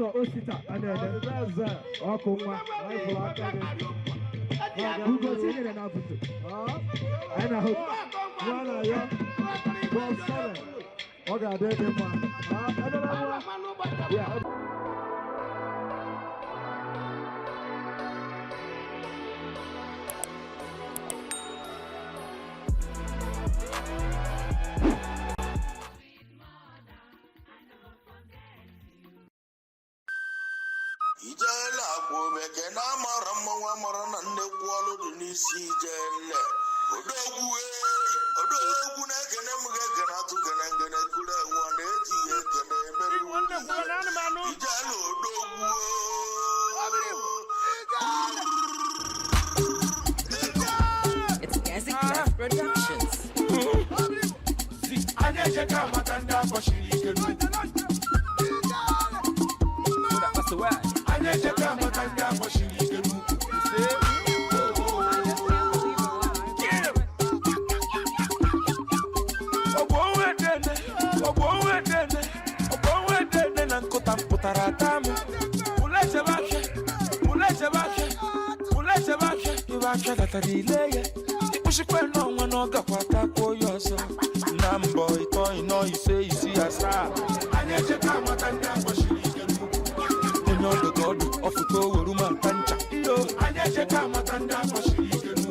Pastor Osita, and Okuma, who goes in and out of it. And I hope one of you, one seven. Okay, I did it, man. Yeah. Ijele agwomeke na amara mmanwụ amara na nnekwu ọlụ dị n'isi ijele odogwu na-ekene m ga-ekene atụ gene ngene kuru enwe na-eji ya ekene emere ijele odogwu It's Gazi Craft Productions. Anejeka matanda kwashiri ikenu Anejeka matanda kwashiri ikenu Obowedene na nkota mpụtara atamu Uleche bakhe Iwache datara ileye Ikushikwe n'ọnwa n'ọgakwata kwa yoso Na mbọ ito ino ise asa Anejeka matanda kwashiri ikenu Onye ọdụgọdụ ọfụta oweru ma pancha Anejeka matanda kwashiri ikenu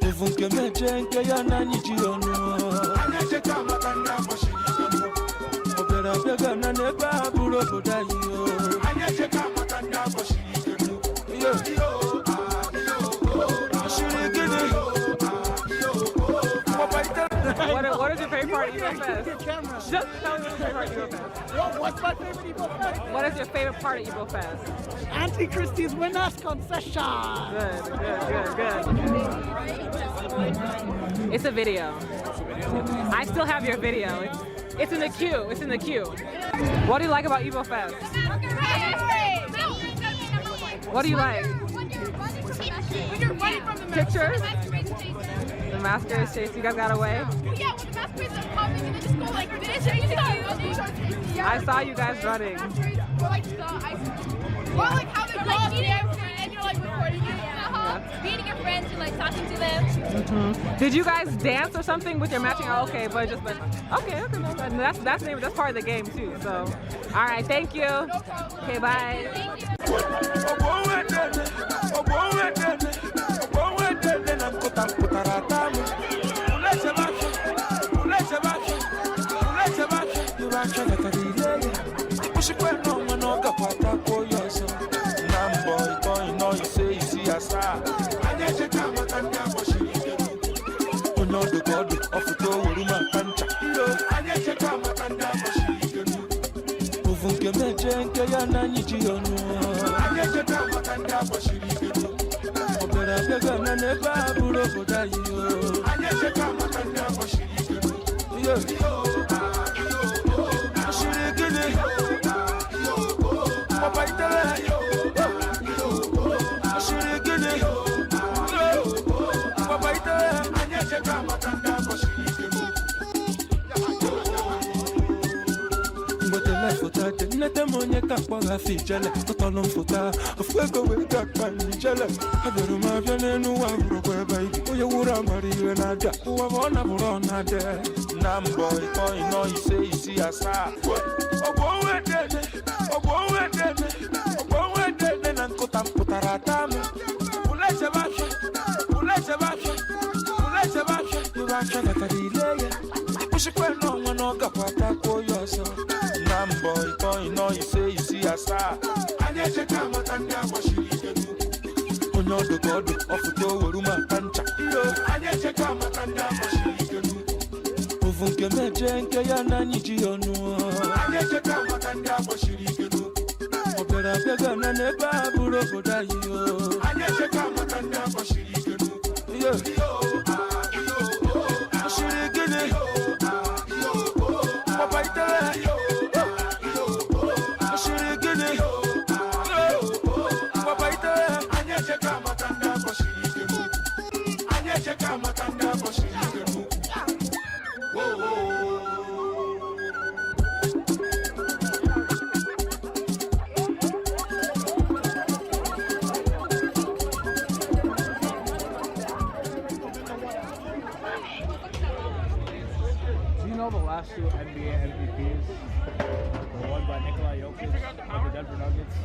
Evu nke meje nke ya na anyị ji ọnụ Anejeka matanda kwashiri ikenu Obere abịaga na n'ebe a bụrụ obodo anyị Anejeka matanda kwashiri ikenu What is your favorite part of Igbo Fest? Just tell me what's your favorite part of Igbo Fest. What's my favorite Igbo Fest? What is your favorite part of Igbo Fest? Auntie Christie's Winners Concession. Good. It's a video. I still have your video. It's in the queue. What do you like about Igbo Fest? What do you like? Pictures? The masquerades chase you guys got away? Yeah, when the masquerades are coming and they just go like this. I saw you guys running. Or like how they go there and you're like recording it. Meeting your friends and like talking to them. Did you guys dance or something with your matching? Oh, okay, but just okay, no, that's part of the game too. So, all right, thank you. Okay, bye. Nete monye kakwa fijele Totolo mfuta Afwego weka kwa njele Haberu mavyane nuwa urokwe baby Uye ura mariwe nadia Uwa wana burona de Nambo ito ino isi asa Obowedene na nkota mputara tamu Uleche bakhe Iwache gatari ileye Ushikwe n'ọnwa n'ọgakwata kwa yoso Nambo ito ino isi asa Anejeka matanda kwashiri ikenu Onye ọdụgọdụ ọfụta oweru ma pancha Anejeka matanda kwashiri ikenu Ovu nke meje nke ya na anyị ji ọnụ Anejeka matanda kwashiri ikenu Obere abịaga na n'ebe a bụrụ obodo anyị Anejeka matanda kwashiri ikenu Ashiri gịnị Papa itere Ashiri gịnị Papa itere Anejeka matanda kwashiri ikenu Anejeka matanda kwashiri ikenu two NBA MVPs. One by Nikola Jokic of the Denver Nuggets.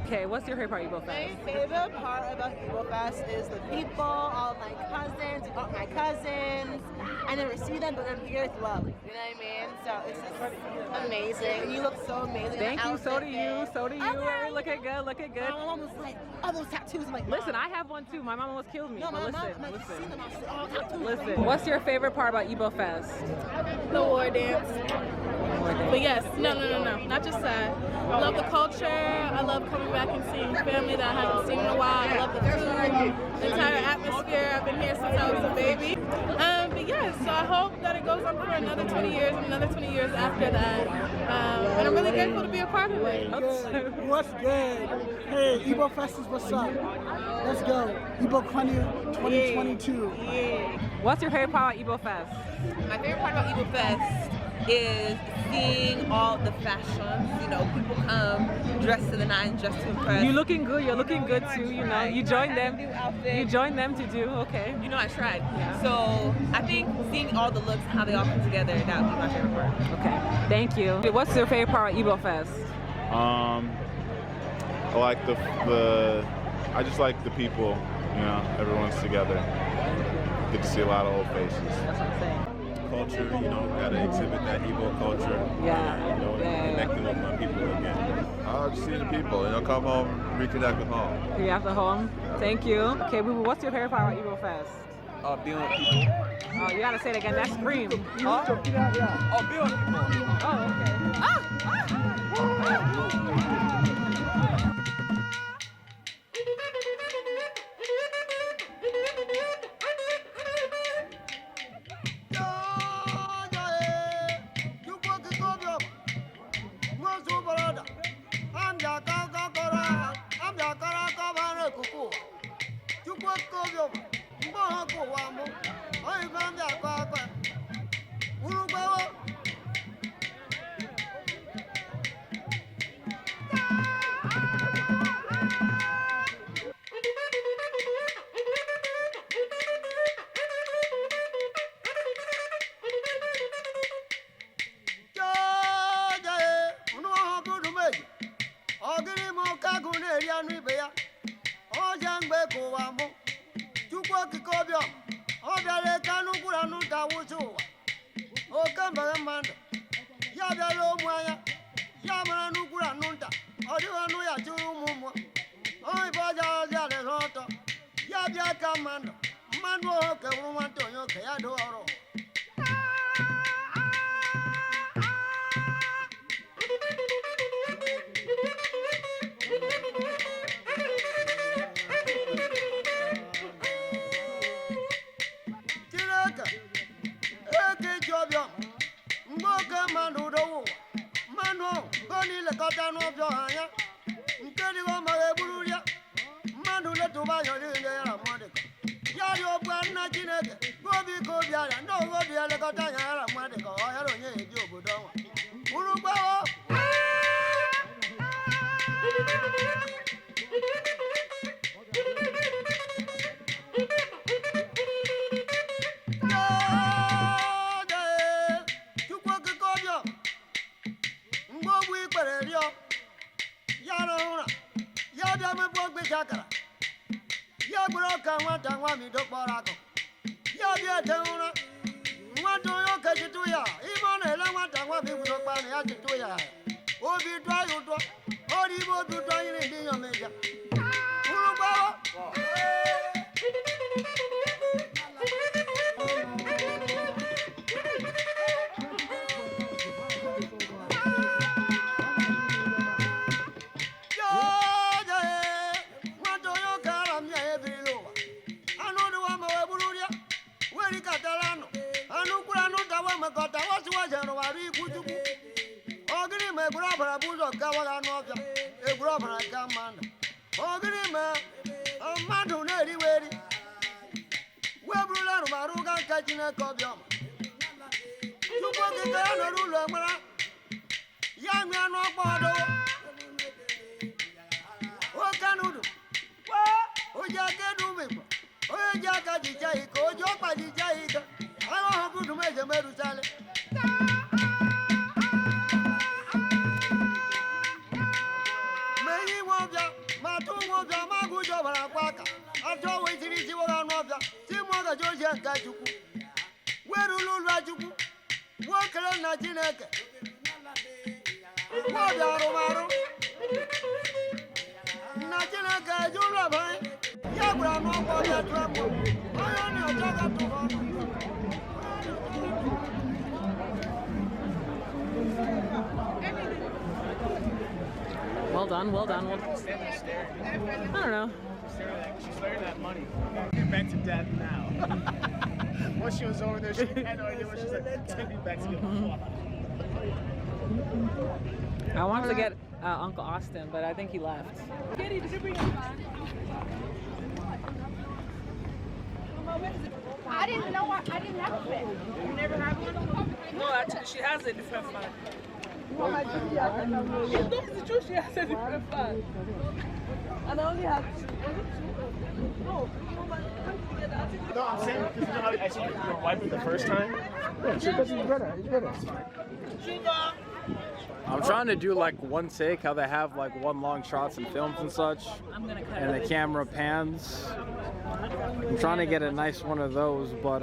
Okay, what's your favorite part of Igbo Fest? My favorite part about Igbo Fest is the people, all of my cousins, I never see them, but I'm here with love. You know what I mean? So it's just amazing. You look so amazing. Thank you, so do you, so do you. Okay. Looking good, looking good. My mom was like, all those tattoos. I'm like, Listen, I have one too. My mom almost killed me. no, but my mom, I'm like, listen, see them, I see all tattoos. listen. What's your favorite part about Igbo Fest? The war dance. But yes, no, not just that. I love the culture. I love coming back and seeing family that I haven't seen in a while. I love the food, the entire atmosphere. I've been here since I was a baby. But yes, so I hope that it goes on for another 20 years and another 20 years after that. And I'm really grateful to be a part of it. What's good? Hey, Igbo Fest is what's up. Let's go. Igbo 2022. Yeah. What's your favorite part about Igbo Fest? My favorite part about Igbo Fest is seeing all the fashions. You know, people come dressed to the nines, dressed to impress. You're looking good. You're looking good too. You know, you join them. You join them to do okay. You know, I tried. Yeah. So I think seeing all the looks and how they all come together, that would be my favorite part. Okay, thank you. What's your favorite part of Igbo Fest? I like I just like the people, you know, everyone's together. Get to see a lot of old faces. That's what I'm saying. Culture, you know, gotta exhibit that Igbo culture. Yeah. You know, connecting with my people again. Just see the people, you know, come home, reconnect with home. You have to home. Thank you. Okay, what's your favorite part about Igbo Fest? Being with people. Oh, you gotta say it again. That's scream. Huh? Oh, being with people. Oh, okay. Ojo pa di jai ka. Ayo habu tume je meru sale. Georgia Gajuku. Where do you Rajuku? Walk around Najinaka. What are Romaro? Najinaka, you love her. Yabra, no more than trouble. I only talk to her. Well done, well done. Well, I don't know. She's learning that money. Get back to dad now. Once she was over there, she had no idea what she was like. Take me back to get I wanted to get Uncle Austin, but I think he left. Kitty, did you bring him back? I didn't know I didn't have a pet. You never had one? No, actually, she has a different fun. Yes, that is true. She has a different fun. And I only have two. No, No, I'm saying because you know how I saw your wife the first time? Yeah, because he's better. He's better. I'm trying to do like one take, how they have like one long shots in films and such, and the camera pans. I'm trying to get a nice one of those, but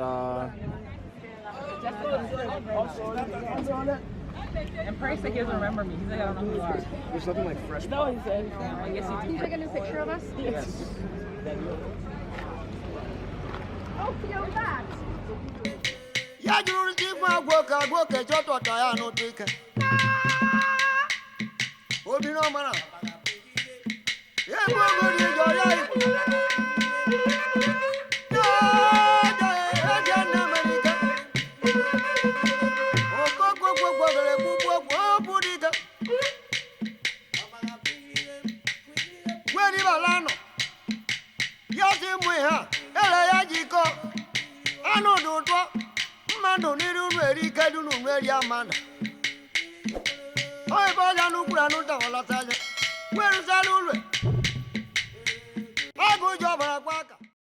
And Price said he doesn't remember me. He's like, I don't know who you are. There's nothing like fresh. No, he said. I guess he did. you taking a picture of us? Yes. Oh, feel that. Yeah, you give my work, I work at your daughter, I no take it. Oh, you know, man. Yeah, go to your life. Where is that? I go job at a